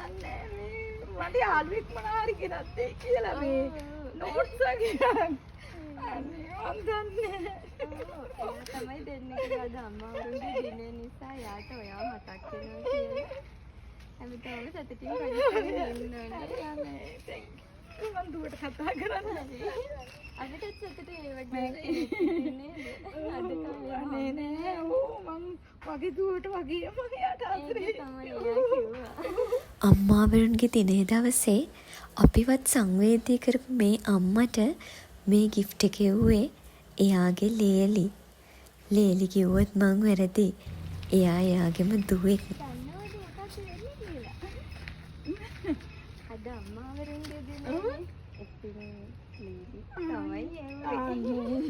දන්නේ මේ මට යාළුවෙක් මොනවා හරි ගෙනත් දෙයි කියලා මේ නෝට්ස් වගේ. අනේ මං දන්නේ. ඔව්, එයා තමයි දෙන්නේ කියලා අද අම්මාවරුන්ගේ දිනය නිසා එයාට ඔයාව මතක් වෙනවා කියලා. හැමදාම සතුටින් පරිස්සමෙන් ඉන්න ඕනේ. අනේ thank you. මං දුවට කතා කරන්නේ. අපිටත් සතුටුයි ඒ වගේ කෙනෙක් නේද? අද කාලේ. අනේ නෑ, ඔව්, මං වගේ දුවට වගේම එයාට ආදරේ. ඒක තමයි එයා කිව්වා. අම්මාවරුන්ගේ දිනය දවසේ අපිවත් සංවේදී කරපු මේ අම්මට මේ ගිෆ්ට් එක එව්වේ එයාගේ ලේලි. ලේලි කිව්වොත් මං වැරදි. එයා එයාගෙම දුවෙක්. දන්නවද මොකක්ද වෙන්නේ කියලා? අද අම්මාවරුන්ගේ දිනයනේ. ඉතින් ලේලි තමයි එව්වේ. අනේ.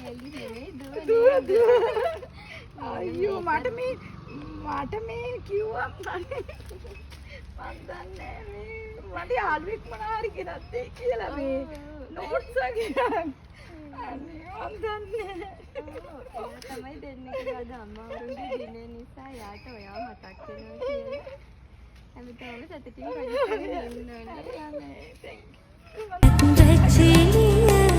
ලේලි නෙමෙයි, දුව. දුව. නේද? දුව. අයියෝ, මට මේ කිව්වා. මං දන්නේ මේ මට යාළුවෙක් මොනවා හරි ගෙනත් දෙයි කියලා මේ නෝට්ස් වගේ. අනේ මං දන්නේ. ඔව්, එයා තමයි දෙන්නේ කියලා අද අම්මාවරුන්ගේ දිනය නිසා එයාට ඔයාව මතක් වෙනවා කියලා. හැමදාම සතුටින් පරිස්සමෙන් ඉන්න ඕනේ. අනේ thank you. බචේ.